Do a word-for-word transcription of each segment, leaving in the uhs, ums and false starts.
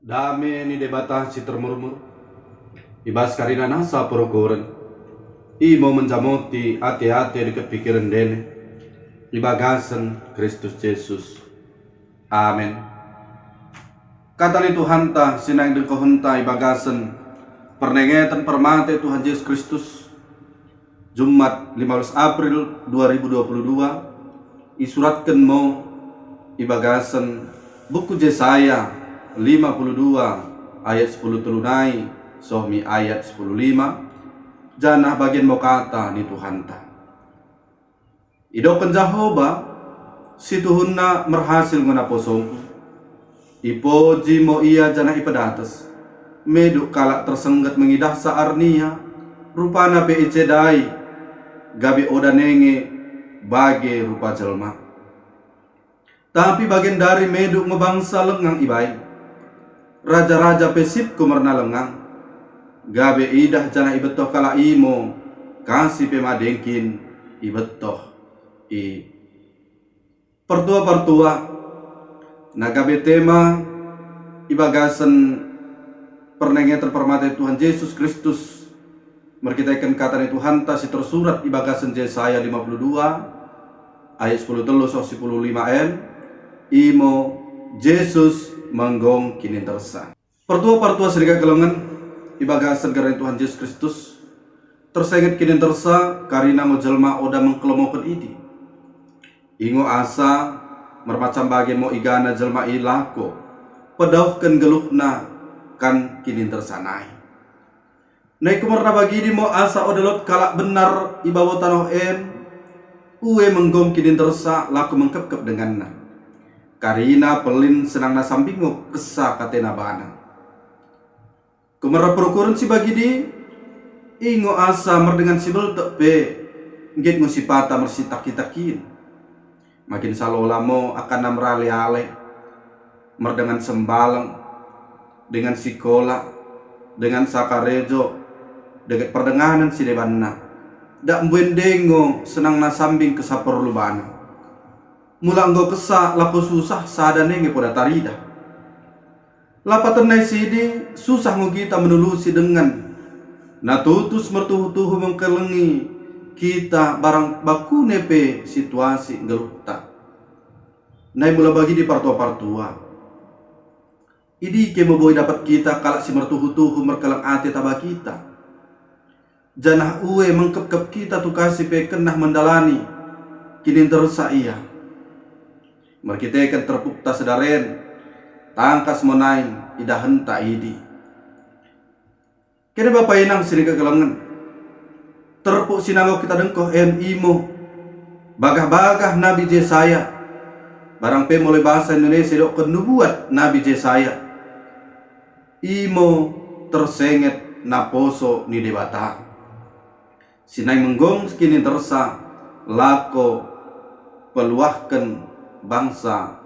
Dame ni Debata si termurmur, ibas karina nasa perukuren, imo menjamoti ate-ate dekket pikiren ndene, ibagasen Kristus Jesus. Amen. Kata ni Tuhanta si naing dengkohenta ibagasen pernengeten permate Tuhan Jesus Kristus, Jumat lima belas April dua ribu dua puluh dua, isuratken mo ibagasen buku Jesaya lima puluh dua ayat sepuluh tellu nai soh mi ayat sepuluh lima, janah bagen mo kata ni Tuhanta. Idokken Jahoba, situhunna merhasil ngo naposongku. Ipoji mo ia janah ipedates. Meduk kalak tersengget mengidahsa arnia, rupana pe icedai, gabe oda nenge bage rupa jelma. Tapi bagendari meduk ngo bangsa lengang ibaing. Raja-raja pe sip kumerna lengang. Gabe idah janah ibettoh kalak i mo, kasi pe madeng kin ibettoh i. Partua-partua, na gabe tema ibagasen pernengeten permate Tuhan Jesus Kristus, merkiteken kata ni Tuhanta si tersurat ibagasen Jesaya lima puluh dua ayat sepuluh tellu soh sepuluh lima en, imo Jesus menggong kinintersa. Partua-partua sinikekelengen ibagasen gerar ni Tuhan Jesus Kristus, tersenget kinintersa karina ngo jelma oda mengkelemoken idi. I ngo asa mermacam bage mo igana jelma i lako pedauhken geluhna kan kinintersa nai. Nai kumerna bagidi mo asa oda lot kalak bennar i babo tanoh en, ue menggong kinintersa lako mengkepkep denganna. Karina pellin senangna sambing ngo kessa katena bana. Kumerna perukuren si bagidi, i ngo asa merdengan si beltek pe, ngget ngo sipata mersitaki-takin. Makin salola mo akanna merale-ale, merdengan sembaleng, dengan sikola, dengan sakarejo, dekket perdenganen si debanna. Dak mbue ndeng ngo senangna sambing kessa perlu bana. Mula enggo kessa lako susah sada nenge poda taridah. Lapaten nai sidi, susah ngo kita menulusi dengan na tutus mertuhu-tuhu mengkelengi kita barang bakune pe situasi nggeluhta. Nai mula bagidi partua-partua. Idike mo boi dapet kita kalak si mertuhu-tuhu merkeleng ate taba kita. Janah ue mengkepkep kita tukasi pe kennah mendalani kinintersa ia. Merkiteken terpukta sedaren, tangkas mo naing idahenta idi. Kene bapa inang sinikekelengen, terpuk si naing enggo kita dengkoh en imo bagah-bagah Nabi Jesaya, barang pe molo i bahasa Indonesia idokken nubuat Nabi Jesaya. Imo tersenget naposo ni Debata. Si naing menggong kinintersa lako peluahken bangsa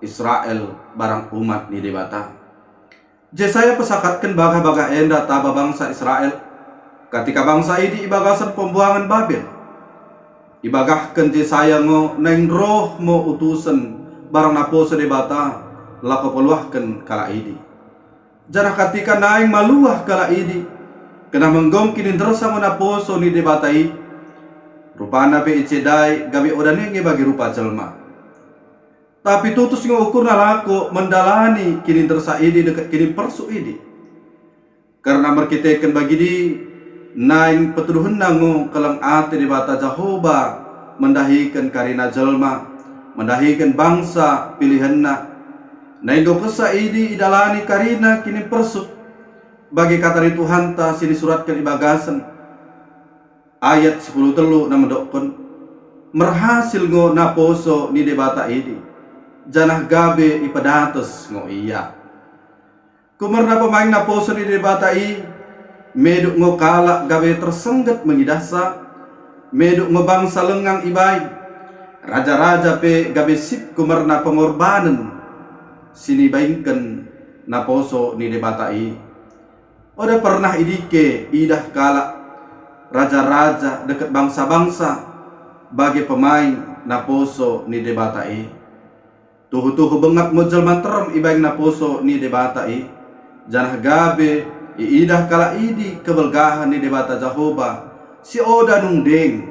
Israel barang umat ni Debata. Jesaya pesakatken bagah-bagah enda taba bangsa Israel, katika bangsa idi ibagasen pembuangen Babel. Ibagahken Jesaya ngo naing roh mo utusen barang naposo Debata lako peluahken kalak idi. Janah katika naing maluah kalak idi, kennah menggong kinintersa ngo naposo ni Debata i, rupana pe icedai gabe oda nenge bage rupa jelma. Tapi tutus ngo ukurna lako mendalani kinintersa idi dekket kinimpersuk idi. Kerna merkiteken bagidi, naing petuduhenna ngo kelleng ate Debata Jahoba mendahiken karina jelma, mendahiken bangsa pilihenna. Naing enggo kessa idi idalani karina kinimpersuk, bage kata ni Tuhanta sinisuratken ibagasen ayat sepuluh tellu na mendokken, merhasil ngo naposo ni Debata idi, janah gabe ipedates ngo ia. Kumerna pemaing naposo ni Debata i, meduk ngo kalak gabe tersengget mengidahsa, meduk ngo bangsa lengang ibaing, raja-raja pe gabe sip kumerna pengorbanen sinibaingken naposo ni Debata i. Oda pernah idike idah kalak, raja-raja dekket bangsa-bangsa bage pemaing naposo ni Debata i. Tuhu-tuhu bengap ngo jelma nterrem ibaing naposo ni Debata i. Janah gabe iidah kalak idi kebelgahen ni Debata Jahoba si oda nung deng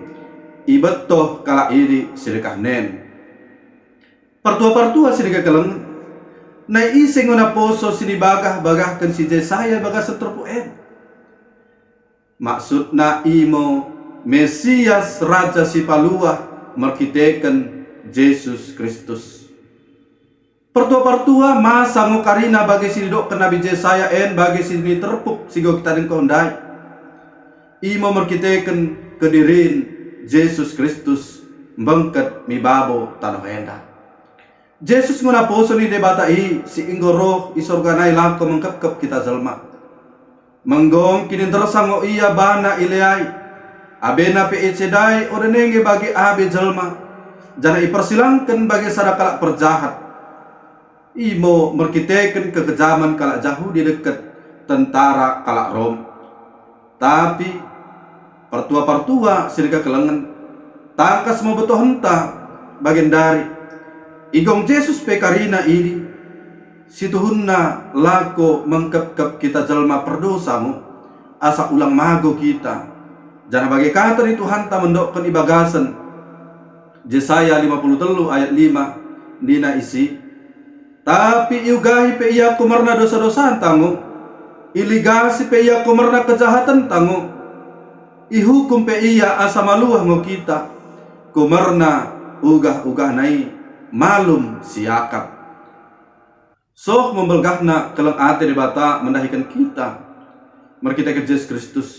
ibettoh kalak idi sidekkah nen. Partua-partua sinikekelengen, nai ise ngo naposo sinibagah-bagahken si Jesaya ibagasen terpuk en? Maksudna imo Mesias, Raja Sipaluah merkiteken Jesus Kristus. Partua-partua, masa ngo karina bage sinidokken Nabi Jesaya en bage siniterpuk si enggo kita dengkoh ndai. Imo merkiteken kedirin Jesus Kristus mbengket mi babo tanoh enda. Jesus ngo naposo ni Debata i si enggo roh i sorga nai lako mengkepkep kita jelma. Menggong kinindersa ngo ia bana ileai. Abena pe icedai oda nenge bage abe jelma, janah ipersilangken bage sada kalak perjahat. Imo merkiteken kekejamen kalak Jahudi dekket tentara kalak Rom. Tapi partua-partua sinikekelengen, tangkas mo bettohenta bagendari. Igong Jesus pe karina idi, situhunna lako mengkepkep kita jelma perdosa ngo, asa ulang mago kita. Janah bage kata ni Tuhanta mendokken ibagasen Jesaya lima puluh tellu ayat lima, nina isi, Tapi iugahi pe ia kumerna dosa-dosanta ngo, iligasi pe ia kumerna kejahatenta ngo, ihukum pe ia asa maluah ngo kita, kumerna ugah-ugahna i malum siakap. Soh mo mbelgahna kelleng ate Debata mendahiken kita merkiteken Jesus Kristus.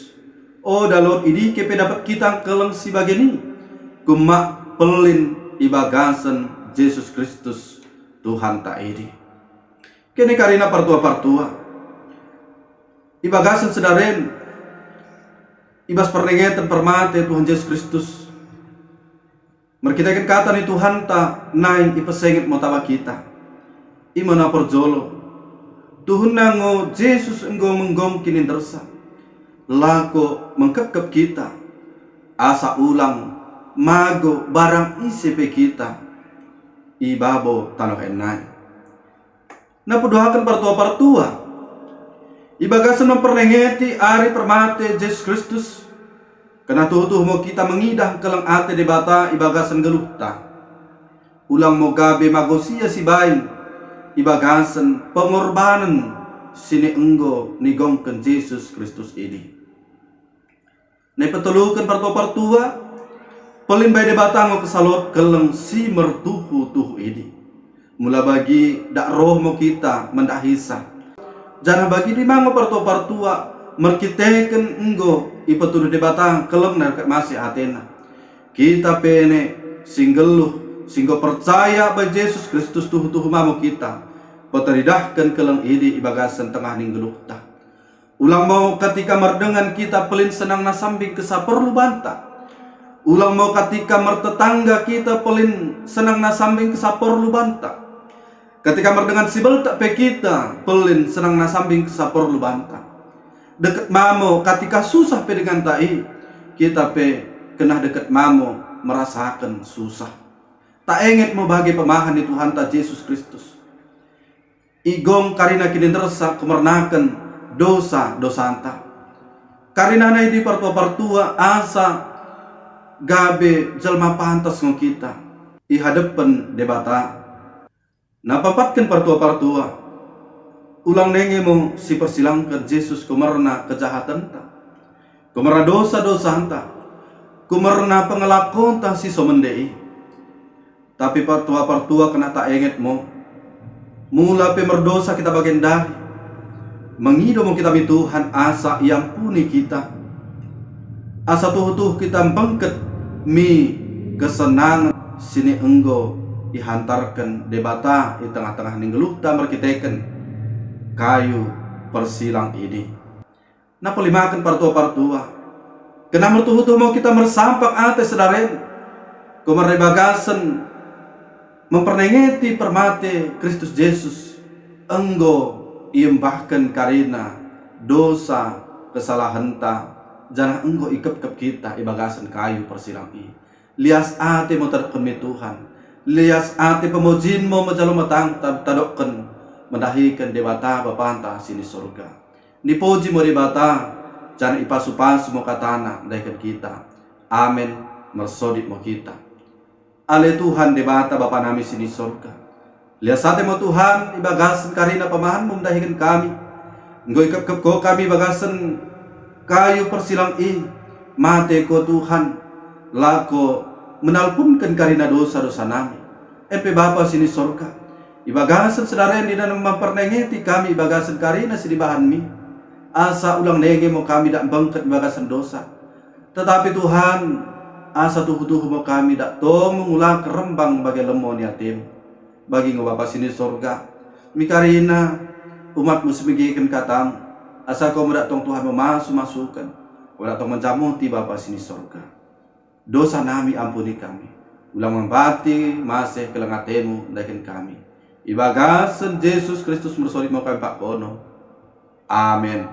Oda lot idike pe dapet kita kelleng si bagen i, kumerna pellin ibagasen Jesus Kristus Tuhanta idi. Kene karina partua-partua, ibagasen sedaren, ibas pernengeten permate Tuhan Jesus Kristus, merkiteken kata ni Tuhanta naing ipesenget mo taba kita. Imo na perjolo, tuhunna ngo Jesus enggo menggong kinindersa lako mengkepkep kita, asa ulang mago barang ise pe kita i babo tanoh en nai. Na peduaken partua-partua, ibagasen mempernengeti ari permate Jesus Kristus, kennah tuhu-tuhu mo kita mengidah kelleng ate Debata ibagasen nggelluhta. Ulang mo gabe magosia sibaing ibagasen pengorbanen sini enggo nigongken Jesus Kristus idi. Nai petelluken partua-partua, pellin bai Debata ngo kessa lot kelleng si mertuhu-tuhu idi. Mula bagi dak roh mo kita mendahisa. Janah bagi dima ngo partua-partua merkiteken enggo ipetuduh Debata kellengna dekket maseh atena. Kita pe ne si nggelluh, si enggo percaya bai Jesus Kristus tuhu-tuhu ma mo kita peteridahken kelleng idi ibagasen tengah ni nggelluhta. Ulang mo katika merdengan kita pellin senangna sambing kessa perlu banta. Ulang mo katika mertetangga kita pellin senangna sambing kessa perlu banta. Katika merdengan si beltek pe kita pellin senangna sambing kessa perlu banta. Dekket ma mo katika susah pe denganta i, kita pe kennah dekket ma mo merasaken susah. Taenget mo bage pemahan ni Tuhanta Jesus Kristus. Igong karina kinindersa kumernaken dosa-dosanta. Karinana idi partua-partua asa gabe jelma pantas ngo kita i hadeppen Debata. Na peempatken partua-partua, ulang nenge mo sipersilangken Jesus kumerna kejahatenta, kumerna dosa-dosanta, kumerna pengelakonta si so mende i. Tapi partua-partua kennah taenget mo, mula pe merdosa kita bagendari, mengido mo kita mi Tuhan asa iampuni kita. Asa tuhu-tuhu kita mbengket mi kesenangen sini enggo ihantarken Debata i tengah-tengah ni nggelluhta merkiteken kayu persilang idi. Na pelimaken partua-partua, kennah mertuhu-tuhu mo kita mersampak ate sedaren, kumerna ibagasen mempernengeti permate Kristus Jesus, enggo iembahken karina dosa kesalahenta, janah enggo ikepkep kita ibagasen kayu persilang i. Lias ate mo tadokken mi Tuhan. Lias ate pemojin mo mejalo matang ta-, tadokken mendahiken Debata Bapanta sini sorga. Nipuji mo Debata, janah ipasu-pasu mo katana mendahiken kita. Amen. Mersodip mo kita. Ale Tuhan Debata Bapa nami sini sorga. Lias ate mo Tuhan, ibagasen karina pemahanmu mendahiken kami. Enggo ikepkep ko kami ibagasen kayu persilang i, mate ko Tuhan, lako menalpunken karina dosa-dosa nami. Empe Bapa sini sorga, ibagasen sedari en ndene mampernengeti kami ibagasen karina sinibahanmi, asa ulang nenge mo kami dak mbengket ibagasen dosa. Tetapi Tuhan, asa tuhu-tuhu mo kami dak tong mengulaken rembang bage lemmo ni atemu. Bagi ngo Bapa sini sorga, mi karina umatmu simegeken katamu, asa ko mo dak tong Tuhan memasu-masuken, ko mo dak tong menjamuti Bapa sini sorga. Dosa nami ampuni kami, ulang mambati maseh kelleng atemu mendahiken kami. Ibagasen Jesus Kristus mersodip mo kami bak kono. Amen.